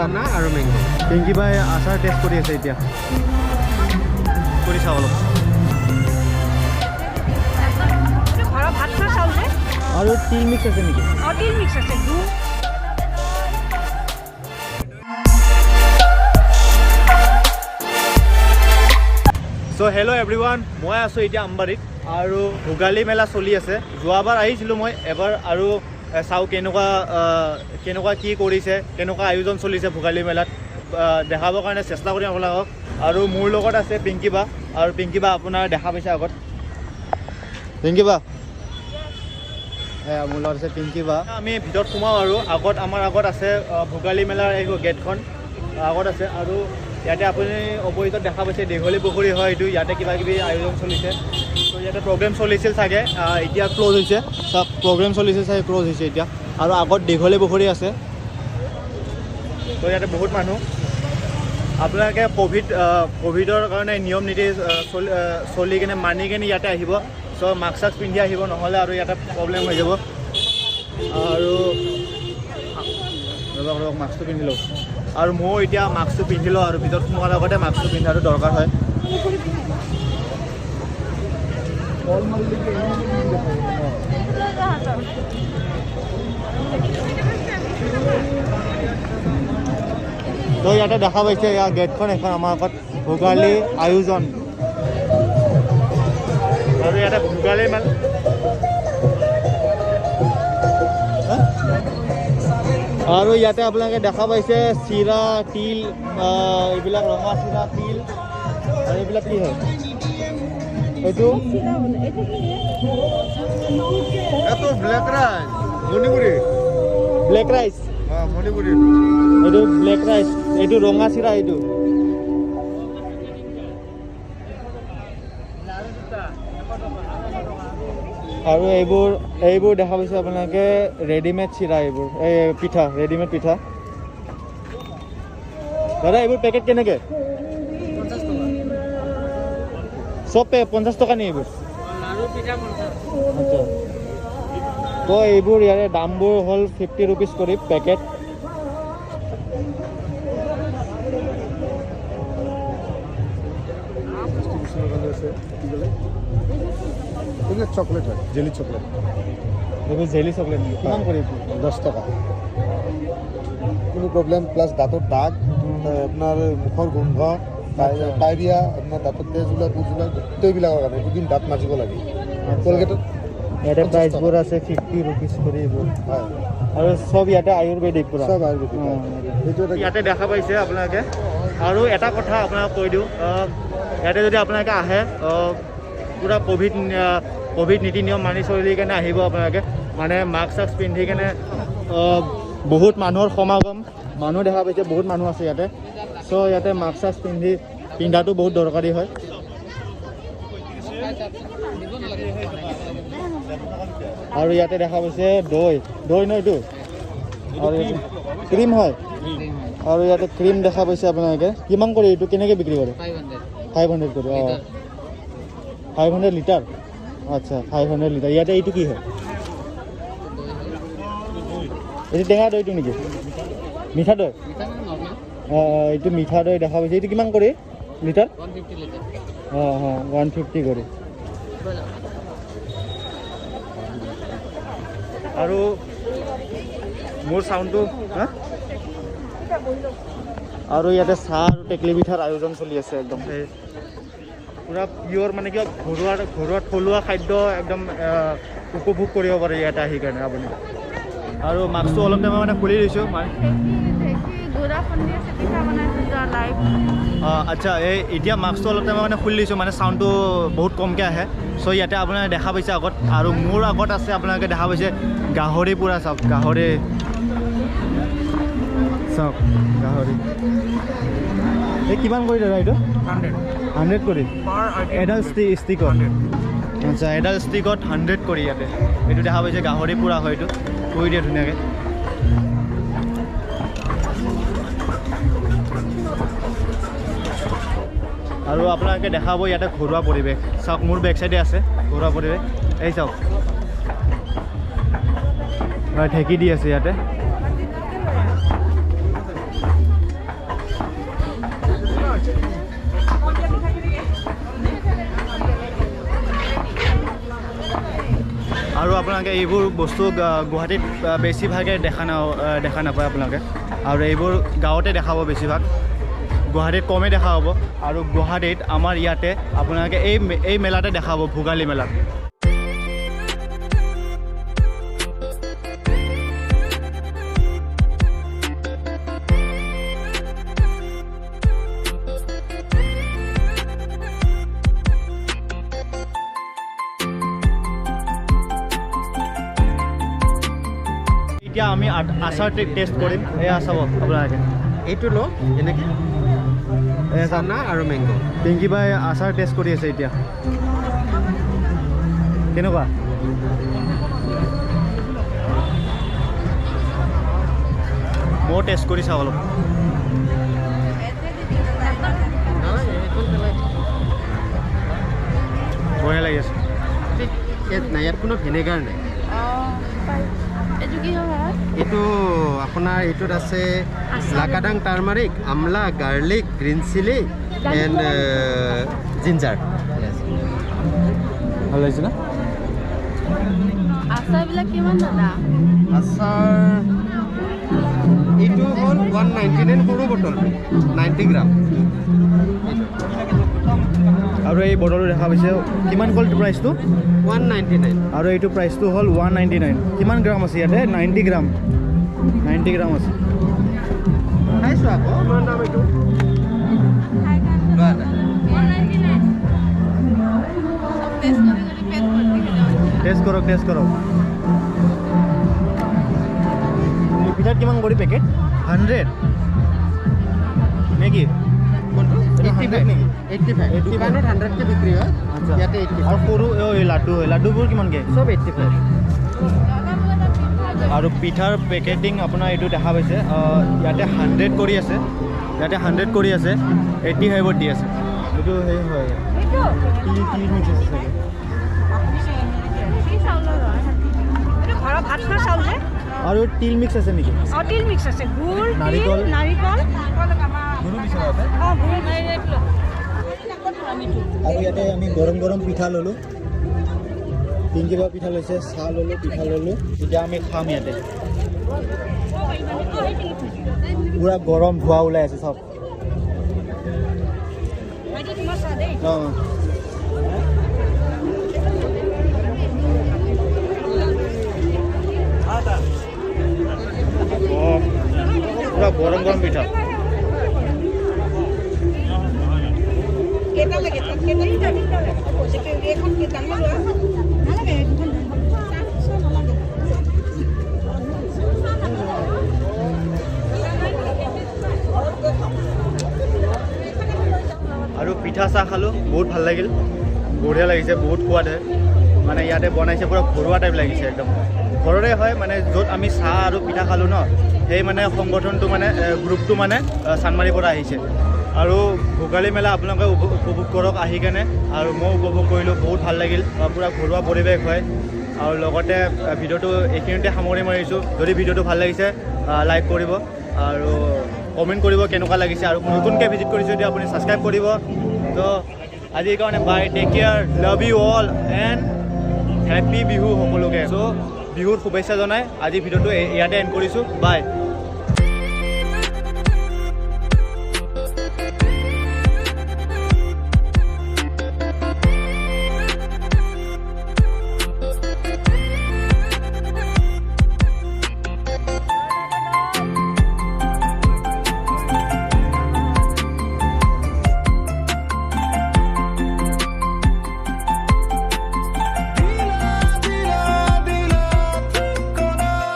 চানা আৰু মেংগ'। পিংকি বাই আচাৰ টেষ্ট কৰি আছে এতিয়া, কৰি চাওঁ অলপ। ঘৰৰ ভাত খোৱা চাউল যে। আৰু তিল মিক্স আছে নেকি? অঁ, তিল মিক্স আছে। চ' হেল্ল' এভৰিৱান, মই আছোঁ এতিয়া আমবাৰীত আৰু ভোগালী মেলা চলি আছে। যোৱাবাৰ আহিছিলোঁ মই এবাৰ আৰু চাওঁ কেনেকুৱা কেনেকুৱা কি কৰিছে, কেনেকুৱা আয়োজন চলিছে ভোগালী মেলাত, দেখাবৰ কাৰণে চেষ্টা কৰিম আপোনালোকক। আৰু মোৰ লগত আছে পিংকি বা, আৰু পিংকি বা আপোনাৰ দেখা পাইছে আগত। পিংকি বা, এয়া মোৰ লগত আছে পিংকি বা। আমি ভিতৰত সোমাওঁ আৰু আগত আমাৰ আগত আছে ভোগালী মেলাৰ এই গেটখন আগত আছে। আৰু ইয়াতে আপুনি অপজিটত দেখা পাইছে দীঘলী পুখুৰী হয় এইটো, ইয়াতে কিবা কিবি আয়োজন চলিছে। ত' ইয়াতে প্ৰগ্ৰেম চলিছিল চাগে, এতিয়া ক্ল'জ হৈছে। চব প্ৰগ্ৰেম চলিছিল চাগে, ক্ল'জ হৈছে এতিয়া। আৰু আগত দীঘলী পুখুৰী আছে। ত' ইয়াতে বহুত মানুহ। আপোনালোকে ক'ভিডৰ কাৰণে নিয়ম নীতি চলি কিনে মানি কিনে ইয়াতে আহিব। চ' মাস্ক চাস্ক পিন্ধি আহিব, নহ'লে আৰু ইয়াতে প্ৰব্লেম হৈ যাব। আৰু ৰ'বক ৰ'বক, মাস্কটো পিন্ধি লওঁ। আৰু ময়ো এতিয়া মাস্কটো পিন্ধি লওঁ, আৰু ভিতৰত সোমোৱাৰ আগতে মাস্কটো পিন্ধাটো দৰকাৰ হয়। তো ইয়াতে দেখা পাইছে ইয়াৰ গেটখন এখন আমাৰ আগত ভোগালী আয়োজন। আৰু ইয়াতে ভোগালী মেলা। আৰু ইয়াতে আপোনালোকে দেখা পাইছে চিৰা, তিল, এইবিলাক ৰঙা চিৰা, তিল, আৰু এইবিলাক কি হয় এইটো? এইটো black rice, Manipuri. Black rice? অঁ, মণিপুৰী। এইটো ব্লেক ৰাইচ, এইটো ৰঙা চিৰা এইটো। আৰু এইবোৰ দেখা পাইছে আপোনালোকে ৰেডিমেড চিৰা, এইবোৰ এই পিঠা, ৰেডিমেড পিঠা। দাদা এইবোৰ পেকেট কেনেকে? চব 50 টকা নি এইবোৰ? আচ্ছা, তো এইবোৰ ইয়াৰে দামবোৰ হ'ল 50 ৰুপিজ কৰি পেকেট। এইবিলাক চকলেট হয়, জেলি চকলেট। এইবোৰ জেলি চকলেট নেকি? কিমান কৰি এইবোৰ? 10 টকা। কোনো প্ৰব্লেম, প্লাছ দাঁতৰ দাগ, আপোনাৰ মুখৰ গোন্ধ, পাইৰিয়া, আপোনাৰ দাঁতৰ তেজ ওলাই, পুজ ওলাই, গোটেইবিলাকৰ কাৰণে দুদিন দাঁত মাজিব লাগে। কলগেটত ইয়াতে প্ৰাইচবোৰ আছে 50 ৰুপিজ কৰি এইবোৰ। হয়। আৰু চব ইয়াতে আয়ুৰ্বেদিক পুৰা। চব আয়ুৰ্বেদিক। এইটো এটা ইয়াতে দেখা পাইছে আপোনালোকে। আৰু এটা কথা আপোনাক কৈ দিওঁ, ইয়াতে যদি আপোনালোকে আহে পুৰা ক'ভিড নীতি নিয়ম মানি চলি কেনে আহিব আপোনালোকে, মানে মাস্ক চাস্ক পিন্ধি কেনে। বহুত মানুহৰ সমাগম, মানুহ দেখা পাইছে, বহুত মানুহ আছে ইয়াতে। চ' ইয়াতে মাস্ক চাস্ক পিন্ধাটো বহুত দৰকাৰী হয়। আৰু ইয়াতে দেখা পাইছে দৈ, দৈ ন এইটো? আৰু ক্ৰীম হয়। আৰু ইয়াতে ক্ৰীম দেখা পাইছে আপোনালোকে। কিমান কৰি এইটো, কেনেকৈ বিক্ৰী কৰে? 500 কৰি। অঁ, 500 লিটাৰ। আচ্ছা, 500 লিটাৰ। ইয়াতে এইটো কি হয়? এইটো টেঙা দৈটো নেকি? মিঠা দৈ? অঁ অঁ, এইটো মিঠা দৈ দেখা পাইছে। এইটো কিমান কৰি লিটাৰ? অঁ অঁ, 150 কৰি। আৰু মোৰ চাউণ্ডটো হা? আৰু ইয়াতে চাহ আৰু টেকেলি পিঠাৰ আয়োজন চলি আছে একদম পূৰা পিয়'ৰ, মানে কিবা ঘৰুৱা থলুৱা খাদ্য একদম উপভোগ কৰিব পাৰে ইয়াতে আহি কাৰণে আপুনি। আৰু মাস্কটো অলপ টাইমৰ মানে খুলি দিছোঁ। আচ্ছা, এই এতিয়া মাস্কটো অলপ টাইমৰ মানে খুলি দিছোঁ, মানে চাউণ্ডটো বহুত কমকৈ আহে। চ' ইয়াতে আপোনালোকে দেখা পাইছে আগত, আৰু মোৰ আগত আছে আপোনালোকে দেখা পাইছে গাহৰি পূৰা। চাওক গাহৰি, চাওক গাহৰি। এই কিমান কৰি দাদা এইটো? 100 কৰি এডাল ষ্টিকত। আচ্ছা, এডাল ষ্টিকত 100 কৰি ইয়াতে। এইটো দেখা পাইছে গাহৰি পূৰা হয়, এইটো পুৰি দিয়ে ধুনীয়াকৈ। আৰু আপোনালোকে দেখাব ইয়াতে ঘৰুৱা পৰিৱেশ। চাওক মোৰ বেক চাইডে আছে ঘৰুৱা পৰিৱেশ। এই চাওক ঢেঁকী দি আছে ইয়াতে। আপোনালোকে এইবোৰ বস্তু গুৱাহাটীত বেছিভাগে দেখা নাপায় আপোনালোকে। আৰু এইবোৰ গাঁৱতে দেখাব বেছিভাগ, গুৱাহাটীত কমেই দেখা হ'ব। আৰু গুৱাহাটীত আমাৰ ইয়াতে আপোনালোকে এই মেলাতে দেখাব, ভোগালী মেলাত। এতিয়া আমি আচাৰ টেষ্ট কৰিম। এয়া চাব আপোনালোকে, এইটো লওক এনেকৈ চানা আৰু মেংগ'। পিংকি বাই আচাৰ টেষ্ট কৰি আছে এতিয়া, কেনেকুৱা? ময়ো টেষ্ট কৰি চাওঁ অলপ। বঢ়িয়া লাগি আছে। ইয়াত নাই, ইয়াত কোনো ভিনেগাৰ নাই। এইটো আপোনাৰ এইটোত আছে Lakadong turmeric, amla, garlic, green chilli and ginger. ভাল লাগিছে না? আচাৰবিলাক কিমান দাদা? আচাৰ এইটো হ'ল 199, সৰু বটল 90 গ্ৰাম। আৰু এই বটলটো দেখা পাইছে, কিমান ক'ল প্ৰাইচটো? 199। আৰু এইটো প্ৰাইচটো হ'ল 199। কিমান গ্ৰাম আছে ইয়াতে? 90 গ্ৰাম, 90 গ্ৰাম আছে। খাইছোঁ আকৌ, ইমান দাম এইটো। টেষ্ট কৰক, টেষ্ট কৰক। পিঠাত কিমান কৰি পেকেট? 100 নেকি? কোনটো? 85 নেকি? 85। দোকানত 100কৈ বিক্ৰী হয়, ইয়াতে 85। আৰু সৰু এই লাড্ডু, লাড্ডুবোৰ কিমানকৈ? চব 85। আৰু পিঠাৰ পেকেটিং আপোনাৰ এইটো দেখা পাইছে, ইয়াতে 100 কৰি আছে, ইয়াতে 100 কৰি আছে, 85ত দি আছে। এইটো হেৰি হয়, তিল মিক্স আছে চাগে। আৰু তিল মিক্স আছে নেকি? তিল মিক্স আছে, গুড়, নাৰিকল, নাৰিকল। আৰু ইয়াতে আমি গৰম গৰম পিঠা ল'লোঁ, পিংকি বা পিঠা লৈছে, চাহ ল'লোঁ, পিঠা ল'লোঁ। এতিয়া আমি খাম। ইয়াতে পূৰা গৰম ধোঁৱা ওলাই আছে চব। অঁ, পূৰা গৰম গৰম পিঠা। আৰু পিঠা চাহ খালোঁ, বহুত ভাল লাগিল, বঢ়িয়া লাগিছে, বহুত সোৱাদ হয়। মানে ইয়াতে বনাইছে পূৰা ঘৰুৱা টাইপ লাগিছে, একদম ঘৰৰে হয়। মানে য'ত আমি চাহ আৰু পিঠা খালোঁ ন, সেই মানে সংগঠনটো মানে গ্ৰুপটো মানে চানমাৰীৰ পৰা আহিছে। আৰু ভোগালী মেলা আপোনালোকে উপভোগ কৰক আহি কেনে। আৰু ময়ো উপভোগ কৰিলোঁ, বহুত ভাল লাগিল, পূৰা ঘৰুৱা পৰিৱেশ হয়। আৰু লগতে ভিডিঅ'টো এইখিনিতে সামৰণি মাৰিছোঁ। যদি ভিডিঅ'টো ভাল লাগিছে লাইক কৰিব আৰু কমেণ্ট কৰিব কেনেকুৱা লাগিছে। আৰু নতুনকৈ ভিজিট কৰিছোঁ যদি আপুনি ছাবস্ক্ৰাইব কৰিব। তো আজিৰ কাৰণে bye, take care, love you all and happy Bihu সকলোকে। চ' বিহুৰ শুভেচ্ছা জনাই আজি ভিডিঅ'টো ইয়াতে এণ্ড কৰিছোঁ। বাই।